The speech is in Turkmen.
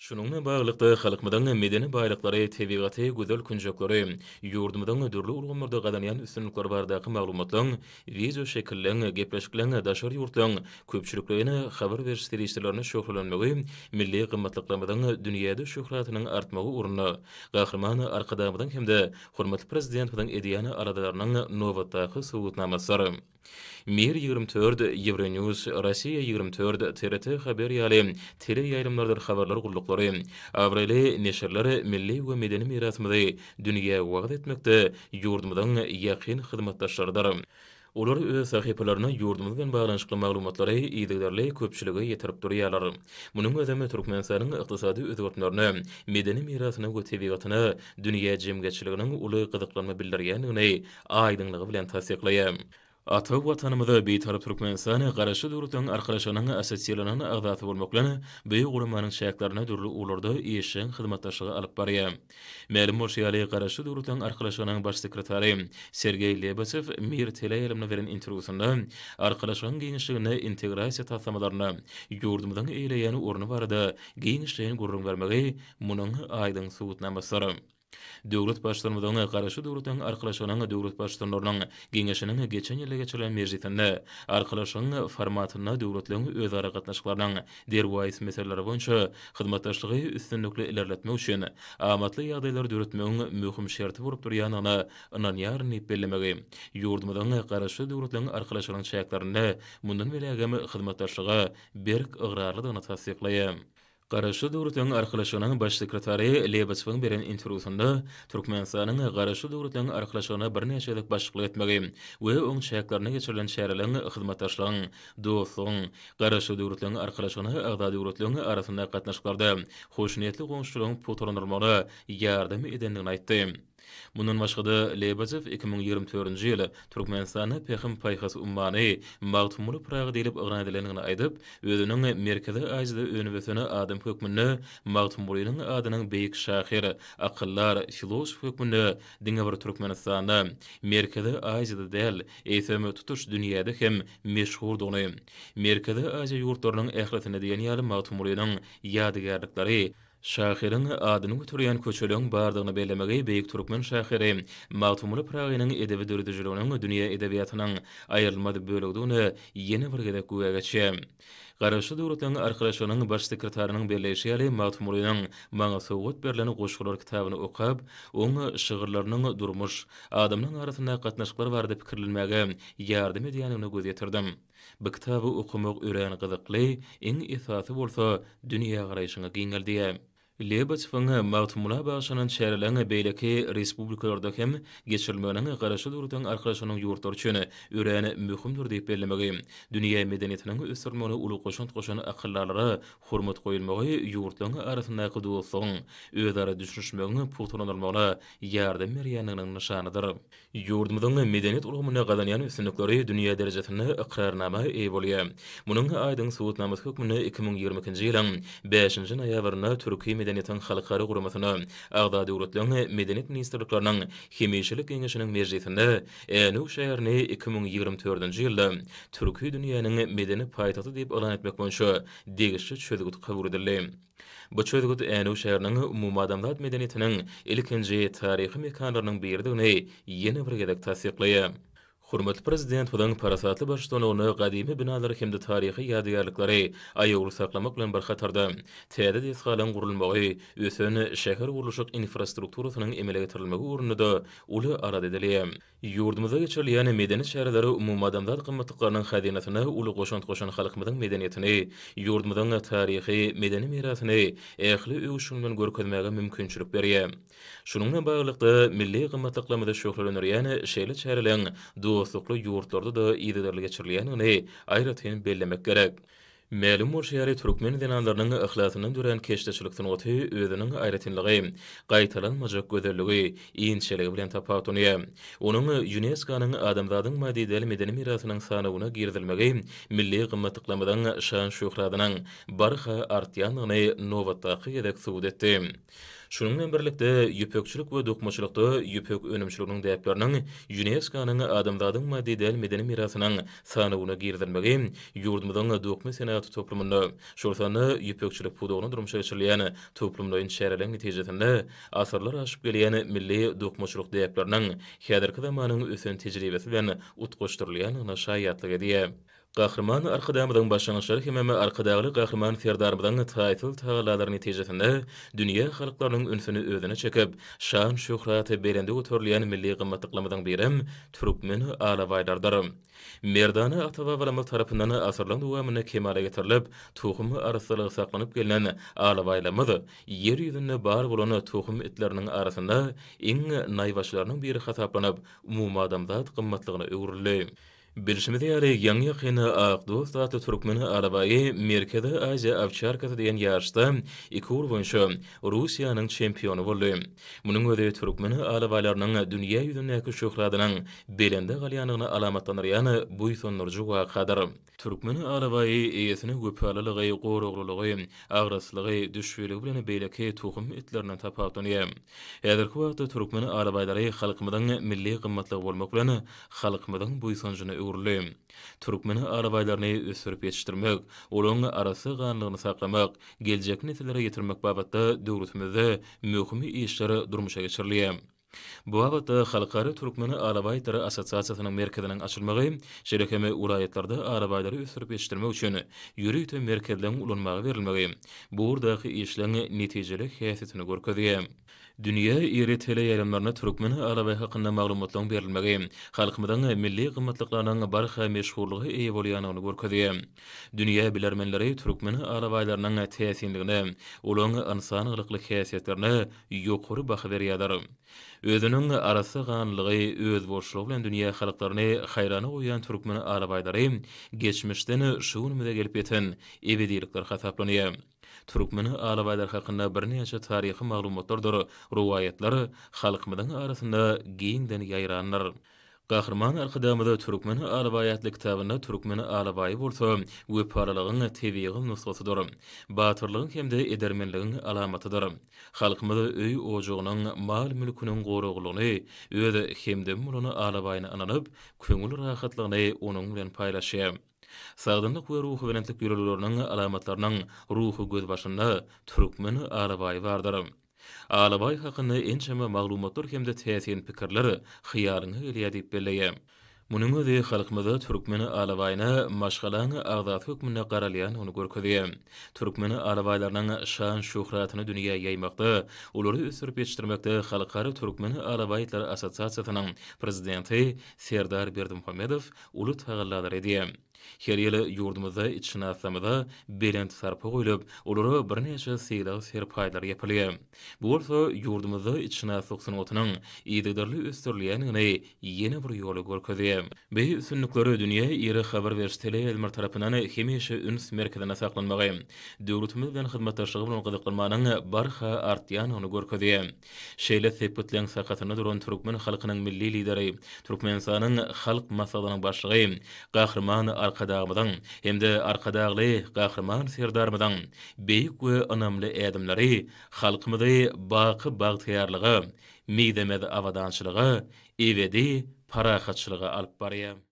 Şunuň bilen baglylykda, halkymyzyň medeni baýlyklary, tebigaty, gözel künjekleri, ýurdumyzyň dürli ulgamlarda gazanýan üstünlikleri baradaky maglumatlaryň, wideoşekilleň, gepleşikleň daşary ýurtlaryň köpçülikleýin habar beriş serişdelerinde şöhlelenmegi milli gymmatlyklarymyzyň dünýäde şöhratynyň artmagy ugrunda Gahryman Arkadagymyzyň hem-de hormatly Prezidentimiziň edýän aladalarynyň nobatdaky subutnamasydyr. Mir 24, Euronews, Rossiýa 24, TRT Haber ýaly teleýaýlymlardyr habarlar gulluklary, abraýly neşirler milli we medeni mirasymyzy dünýä wagyz etmekde ýurdumyzyň ýakyn hyzmatdaşlarydyr. Olar öz sahypalarynda ýurdumyz bilen baglanyşykly maglumatlary yzygiderli köpçülige ýetirip durýarlar. Munuň özem Türkmenistanyň ykdysady özgertmelerine, medeni mirasyna we tebigatyna dünýä jemgyýetçiliginiň uly gyzyklanma bildirýändigini aýdyňlygy bilen tassyklaýar. Ata Watanymyz Bitarap Türkmenistan Garaşsyz Döwletleriň Arkalaşygynyň assosiirlenen agzasy bolmak bilen, bu guramanyň çäklerinde dürli ugurlarda işjeň hyzmatdaşlygy alyp barýar. Mälim bolşy ýaly, Garaşsyz Döwletleriň Arkalaşygynyň Baş sekretary Sergeý Lebesew Mir teleýaýlymyna beren interwýusynda Arkalaşygyň giňişliginde integrasiýa taslamalaryna ýurdumyzyň eýeleýän orny barada giňişleýin gürrüň bermegi munuň aýdyň subutnamasydyr. Döwlet Baştutanymyzyň Garaşsyz Döwletleriň Arkalaşygynyň Döwlet Baştutanlarynyň Geňeşiniň geçen ýylda geçirilen mejlisinde Arkalaşygyň formatynda döwletleriň özara gatnaşyklarynyň derwaýys meseleleri boýunça hyzmatdaşlygy üstünlikli ilerletmek üçin amatly ýagdaýlary döretmegiň möhüm şerti bolup durýandygyna ynanýaryn diýip bellemegi, ýurdumyzyň Garaşsyz Döwletleriň Arkalaşygynyň çäklerinde mundan beýlägem hyzmatdaşlyga berk ygrarlydygyny tassyklaýar. Garaşsyz Döwletleriň Arkalaşygynyň Baş sekretary Lebesewiň beren interwýusynda Türkmenistanyň Garaşsyz Döwletleriň Arkalaşygyna birnäçe gezek başlyklyk etmegi we oň çäklerinde geçirilen çäreleriň hyzmatdaşlygyň, dostlugyň, Garaşsyz Döwletleriň Arkalaşygyna agza döwletleriň arasyndaky gatnaşyklarda hoşniýetli goňşuçylygyň pugtalandyrylmagyna ýardam edendigini aýtdy. Mundan başga-da, Lebedew 2024-nji ýyl Türkmenistanda Pähim-paýhas ummany Magtymguly Pyragy diýlip yglan edilendigini aýdyp, özüniň Merkezi Aziýada önüp-ösen adam hökmünde Magtymgulynyň adynyň beýik şahyr, akyldar, filosof hökmünde diňe bir Türkmenistanda, Merkezi Aziýada däl, eýsem, tutuş dünýäde hem meşhurdygyny, Merkezi Aziýa ýurtlarynyň ählisinde diýen ýaly Magtymgulynyň ýadygärlikleri, Şahyryň adyny göterýän köçeleň bardygyny bellemegi beýik türkmen şahyry Magtymguly Pyragynyň edebi döredijiliginiň dünýä edebiýatynyň aýrylmaz bölegidigine ýene bir gezek güwä geçýär. Garaşsyz Döwletleriň Arkalaşygynyň Baş sekretarynyň belleýşi ýaly, Magtymgulynyň Maňa sowgat berlen goşgular kitabyny okap, oň şygyrlarynyň durmuş, adamlaryň arasyndaky gatnaşyklar barada pikirlenmäge ýardam edýändigine göz ýetirdim. Bu kitaby okamak örän gyzykly, iň esasy bolsa dünýägaraýşyňy giňeldýär. Lebedewiň Magtymgula bagyşlanan çäreleriň beýleki respublikalarda hem geçirilmeginiň Garaşsyz Döwletleriň Arkalaşygynyň ýurtlary üçin örän möhümdir diýip bellemegi, dünýä medeniýetiniň ösdürilmegine uly goşant goşan akyldarlara hormat goýulmagy ýurtlaryň arasyndaky dostlugyň, özara düşünişmegiň pugtalandyrylmagyna ýardam berýändiginiň nyşanydyr. Ýurdumyzyň medeniýet ulgamynda gazanýan üstünlikleri dünýä derejesinde ykrarnama eýe bolýar. Munuň aýdyň subutnamasy hökmünde 2022-nji ýylyň bäşinji noýabrynda Türki medeniýetiň halkara guramasyna agza döwletleriň medeniýet ministrlikleriniň hemişelik geňeşiniň mejlisinde Änew şäherini 2024-nji ýylda Türki dünýäniň medeni paýtagty diýip yglan etmek boýunça degişli çözgüt kabul edildi. Bu çözgüt Änew şäheriniň umumadamzat medeniýetiniň ilkinji taryhy mekanlarynyň biridigini ýene bir gezek tassyklaýar. Hormatly Prezidentimiziň parasatly baştutanlygynda gadymy binalary hem-de taryhy ýadygärlikleri aýawly saklamak bilen bir hatarda, täze desgalaryň gurulmagy, ösen şähergurluşyk infrastrukturasynyň emele getirilmegi ugrunda-da uly alada edilýär. Ýurdumyzda geçirilýän medeni çäreler umumadamzat gymmatlyklarynyň hazynasyna uly goşant goşan halkymyzyň medeniýetini, ýurdumyzyň taryhy, medeni mirasyny ähli öwüşgin bilen görkezmäge mümkinçilik berýär. Şunuň bilen baglylykda, milli gymmatlyklarymyzy şöhlelendirýän şeýle çäreleriň dostlukly ýurtlarda-da yzygiderli geçirilýändigini aýratyn bellemek gerek. Mälim bolşy ýaly, türkmen zenanlarynyň yhlasyndan dörän keşdeçilik sungaty özüniň aýratynlygy, gaýtalanmajak gözelligi, inçeligi bilen tapawutlanýar. Onuň ÝUNESKO-nyň Adamzadyň maddy däl medeni mirasynyň sanawyna girizilmegi milli gymmatlyklarymyzyň şan-şöhratynyň barha artýandygyny nobatdaky gezek subut etdi. Şunuň bilen birlikde, ýüpekçilik we dokmaçylykda ýüpek önümçiliginiň däpleriniň ÝUNESKO-nyň Adamzadyň maddy däl medeni mirasynyň sanawyna girizilmegi ýurdumyzyň dokma senagaty toplumynda, şol sanda ýüpekçilik pudagynda durmuşa geçirilýän toplumlaýyn çäreleriň netijesinde asyrlar aşyp gelýän milli dokmaçylyk däpleriniň häzirki zamanyň ösen tejribesi bilen utgaşdyrylýandygyna şaýatlyk edýär. Gahryman Arkadagymyzyň başlangyçlary hemem Arkadagly Gahryman Serdarymyzyň taýsyz tagallalary netijesinde dünýä halklarynyň ünsüni özüne çekip, şan-şöhraty belende göterilýän milli gymmatlyklarymyzyň birem türkmen alabaýlarydyr. Merdana ata-babalarymyz tarapyndan asyrlaryň dowamynda kemala getirilip, tohum arassalygy saklanyp gelnen alabaýlarymyz Ýer ýüzünde bar bolan tohum itleriniň arasynda iň naýbaşylarynyň biri hasaplanyp, umumadamzat gymmatlygyna öwrüldi. Bilşimiz ýaly, ýaňy-ýakynda Ak dost atly türkmen alabaýy Merkezi Aziýa owçarkasy diýen ýaryşda iki ugur boýunça Russiýanyň çempiony boldy. Munuň özi türkmen alabaýlarynyň dünýä ýüzündäki şöhradynyň belende galýandygyny alamatlandyrýan buýsandyryjy wakadyr. Türkmen alabaýy eýesine wepalylygy, goraglylygy, agraslygy, düşbüligi bilen beýleki tohum itlerinden tapawutlanýar. Häzirki wagtda türkmen alabaýlary halkymyzyň milli gymmatlygy bolmak bilen, halkymyzyň buýsanjyna öwrüldi. Türkmen alabaýlaryny ösdürip ýetişdirmek, olaryň arassa ganlygyny saklamak, geljekki nesillere ýetirmek babatda döwletimizde möhüm işler durmuşa geçirilýär. Bu babatda Halkara Türkmen alabaýtlary assosiasiýasynyň merkeziniň açylmagy, şeýle hem welaýatlarda alabaýlary ösdürip ýetişdirmek üçin ýörite merkezleriň ulanmaga berilmegi bu ugurdaky işleň netijeli häsiýetini görkezýär. Dünýä iri teleýaýlymlarynda türkmen alabaýy hakynda maglumatlaryň berilmegi halkymyzyň milli gymmatlyklarynyň barha meşhurlyga eýe bolýandygyny görkezýär. Dünýä bilermenleri türkmen alabaýlarynyň täsinligine, olaryň ynsan gyzykly häsiýetlerine ýokary baha berýärler. Özüniň arassa ganlylygy, özboluşlygy bilen dünýä halklaryny haýrana goýýan türkmen alabaýlary geçmişden şu günümize gelip ýeten ebedilikler hasaplanýar. Türkmen alabaýlary hakynda birnäçe taryhy maglumatlardyr rowaýatlar halkymyzyň arasynda giňden ýaýrandyr. Gahryman Arkadagymyz Türkmen alabaýy atly kitabynda türkmen alabaýy bolsa wepalylygyň tebigy nusgasydyr, batyrlygyň hem-de edermenligiň alamatydyr. Halkymyz öý-ojagynyň, mal-mülküniň goraglylygyny öz hemdemi bolan alabaýyna ynanyp, köňül rahatlygyny onuň bilen paýlaşýar. Sagdynlyk we ruhubelentlik ýörelgeleriniň alamatlarynyň ruhy gözbaşynda türkmen alabaýy bardyr. Alabaý hakynda ençeme maglumatlar hem-de täsin pikirler hyýalyňa gelýär diýip belleýär. Munuň özi halkymyzda türkmen alabaýyna maşgalaň agzasy hökmünde garalýandygyny görkezýär. Türkmen alabaýlarynyň şan-şöhratyny dünýä ýaýmakda, olary ösdürip ýetişdirmekde Halkara Türkmen alabaý itleri assosiasiýasynyň prezidenti Serdar Berdimuhamedow uly tagallalar edýär. Her ýyl ýurdumyzda itşynaslarymyza belent sarpa goýlup, olara birnäçe sylag-serpaýlar ýapylýar. Bu bolsa ýurdumyzda itşynaslyk sungatynyň yzygiderli ösdürilýändigini ýene bir ýola görkezýär. Bu üstünlikler dünýä iri habar beriş teleýaýlymlary tarapyndan hemişe üns merkezinde saklanmagy, döwletimiz bilen hyzmatdaşlyga bolan gyzyklanmanyň barha artýandygyny görkezýär. Şeýle sepgitleň sakasynda duran türkmen halkynyň Milli Lideri, Türkmenistanyň Halk Maslahatynyň Başlygy Gahryman Arkadagymyzyň hem-de Arkadagly Gahryman Serdarymyzyň beýik we ynamly ädimleri halkymyzy baky bagtyýarlyga, mizemez abadançylyga, ebedi parahatçylyga alyp barýar.